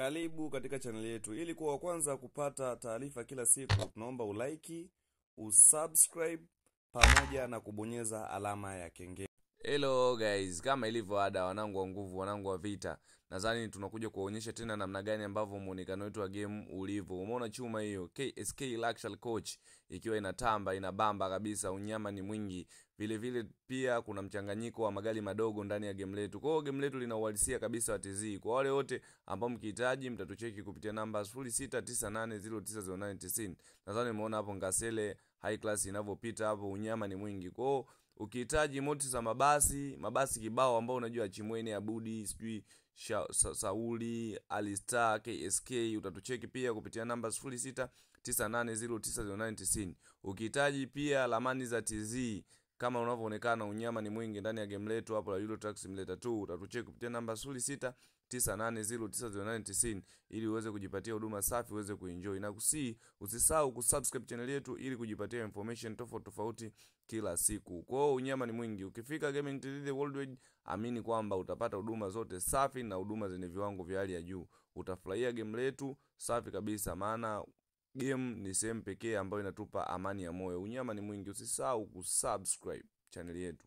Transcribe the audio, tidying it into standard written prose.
Karibu katika chaneli yetu. Ili kuwa wa kwanza kupata taarifa kila siku, tunaomba ulike, usubscribe pamoja na kubonyeza alama ya kengele. Hello guys, kama ilivyo ada, wanangu wa nguvu, wanangu wa vita, nadhani tunakuja kuwaonyesha tena namna gani ambavyo muonekano wetu wa game ulivyo. Umeona chuma hiyo KSK Luxury Coach ikiwa inatamba, inabamba kabisa, unyama ni mwingi. Vile vile pia kuna mchanganyiko wa magari madogo ndani ya game letu. Kwa hiyo game letu lina uhalisia kabisa wa TZ. Kwa wale wote ambao mkihitaji mtatucheki kupitia namba 0698090990. Nadhani umeona hapo Ngasele high class inavyopita hapo, unyama ni mwingi. Kwa hiyo ukihitaji moti za mabasi, mabasi kibao ambao unajua Chimwene, Abudi, sijui Sauli, Alistar, KSK, utatucheki pia kupitia namba 0698090990. Ukihitaji pia ramani za TZ kama unavyoonekana, unyama ni mwingi ndani ya game letu hapo la Euro Truck Simulator 2, utatucheki kupitia namba 0698090990 ili uweze kujipatia huduma safi, uweze kuenjoy. Na kusii usisahau kusubscribe channel yetu ili kujipatia information tofauti tofauti kila siku. Kwa hiyo unyama ni mwingi. Ukifika Gaming TZ The Worldwide, amini kwamba utapata huduma zote safi na huduma zenye viwango vya hali ya juu. Utafurahia game letu safi kabisa, maana game ni sehemu pekee ambayo inatupa amani ya moyo. Unyama ni mwingi, usisahau kusubscribe channel yetu.